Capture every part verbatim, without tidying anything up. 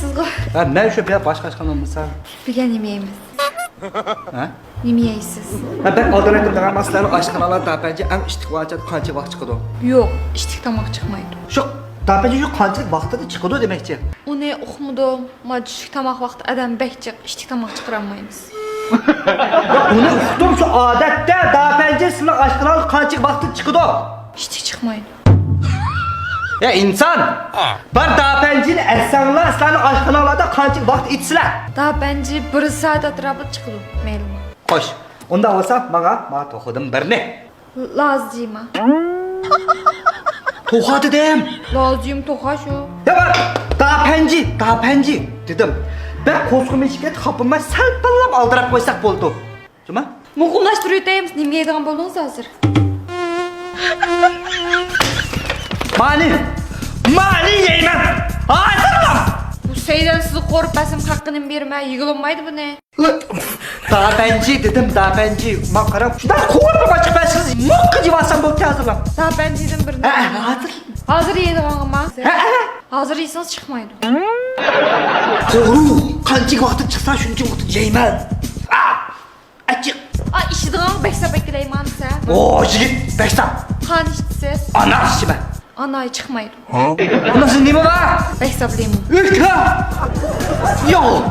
سىزغۇ. ھە، مەن شۇ بىر باشقا ئاشخانا بولمىسا. بۈگۈن نېمە يەيمىز؟ ھە؟ نېمە يەيسىز؟ ھە، بەك ئالدىرايتتىم دەڭە، مەن سىلەرنىڭ ئاشخانىلار داپەنجى ئەڭ ئىشتىك ۋاجات قانچە ۋاقىت چىقىدۇ؟ يوق، ئىشتىك تاماق چىقمايدۇ. شۇ داپەنجى شۇ قانچىلىك ۋاقىتتا چىقىدۇ دېمەكچى. ئۇنى ئۇقمىدىم. ما چۈشلۈك تاماق ۋاقتى ئادەم بەك جىق، ئىشتىك تاماق چىقىرالمايمىز. يا، ئۇنى ئۇقتۇم، شۇ ئادەتتە داپەنجى سىلەرنىڭ ئاشخانىڭىز قانچە ۋاقىتتا چىقىدۇ؟ ئىشتىك چىقمايدۇ. يا ئىنسان! بار داپەنجىنى ئەتسەڭلار، سىلەرنىڭ ئاشخانىلاردا قانچە ۋاقىت ئېتىسىلەر؟ داپەنجى بىر سائەت ئەتراپىدا چىقىدۇ، مەيلىمۇ. خوش، ئۇنداق بولسا ماڭا، ماڭا توخۇدىن بىرنى. لازىما. توخۇ دېدىم. لازىما توخۇ شۇ. يا بار، داپەنجى، داپەنجى دېدىم. بەك قورسىقىم ئېچىپ كەتتى، خاپىماي سەل پەللەپ ئالدىراپ قويساق بولىدۇ. جۇما؟ مۇقىملاشتۇرۇۋېتەيمىز، نېمە يەيدىغان بولدىڭىز ھازىر؟ مانى، مانى يەيمەن. ھازىرلا. بۇ سەيدەن سىزگە قورۇپ بەرسەم، قاققىنىمۇ بېرىمەن، يېگىلىمايدۇ بۇنى. داپەنجى دېدىم، داپەنجى. ماڭا قاراڭ، شۇنداق قورۇپ ئاچىقىپ بەرسىڭىز، مۇققا يېۋالسام بولدى ھازىرلا. داپەنجىدىن بىر. ھە، ھە، ھازىر. ھازىر يەيدىغانغىما؟ ھە، ھە. ھازىر يېسىڭىز چىقمايدۇ. توغرا، قانچە ۋاقىت چىقسا شۇنچە ۋاقىت يەيمەن. ئا، ئاچچىق. ئا، ئىچىدىغانغا بەك ساپ ئەكېلەيمەن دېسە. ئو، يىگىت، بەك ساپ. قانى ئىچىسىز؟ ئانا ئىچىمەن. ئانا چىقمايدۇ. ھە؟ ئۇنىڭ سىزدە نېمە بار؟ بەك ساپ لىمون. ئۆكە! يوق.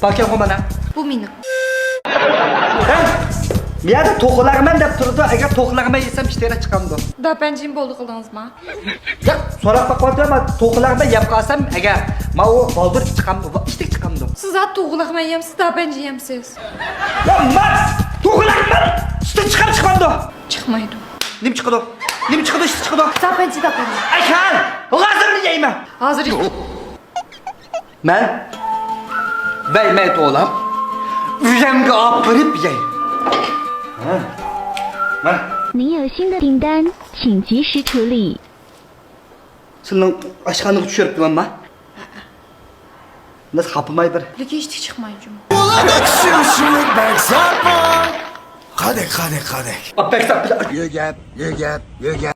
باكەمغۇ مانا. بۇ مېنىڭ. ھە؟ بۇ يەردە توخۇلارمەن دەپ تۇرىدۇ، ئەگەر توخۇلارمەن يېسەم ئىشتىرى چىقامدۇ؟ داپەنجىم بولدى قىلدىڭىزما؟ ياق، سوراپ باقىۋاتىمەن، توخۇلارمەن يەپ قالسام ئەگەر، ماۋۇ بالدۇر چىقامدۇ، ئىشتىك چىقامدۇ؟ سىز ھە توخۇلارمەن يەمسىز، داپەنجى يەمسىز؟ يا ماس، توخۇلارمەن ئىشتىك چىقار چىقامدۇ؟ چىقمايدۇ. نېمە چىقىدۇ؟ نېمە چىقىدۇ، ئىشتىك چىقىدۇ؟ داپەنجى، داپەنجى. ئەي خان، ھازىر يەيمەن. ھازىر يەيمەن. مەن بەرمەي توۋلاپ، ئۆيۈمگە ئاپىرىپ يەي. ھە؟ مانا. 您有新的订单，请及时处理。 سىلىنىڭ ئاشخانىغا چۈشۈرۈپ بېرەمما؟ بىز خاپىماي بىر. لېكىن ئىشتىك چىقمايدۇ. قادەك، قادەك، قادەك. ئا، بەك ساپ. يۆگەپ، يۆگەپ، يۆگەپ.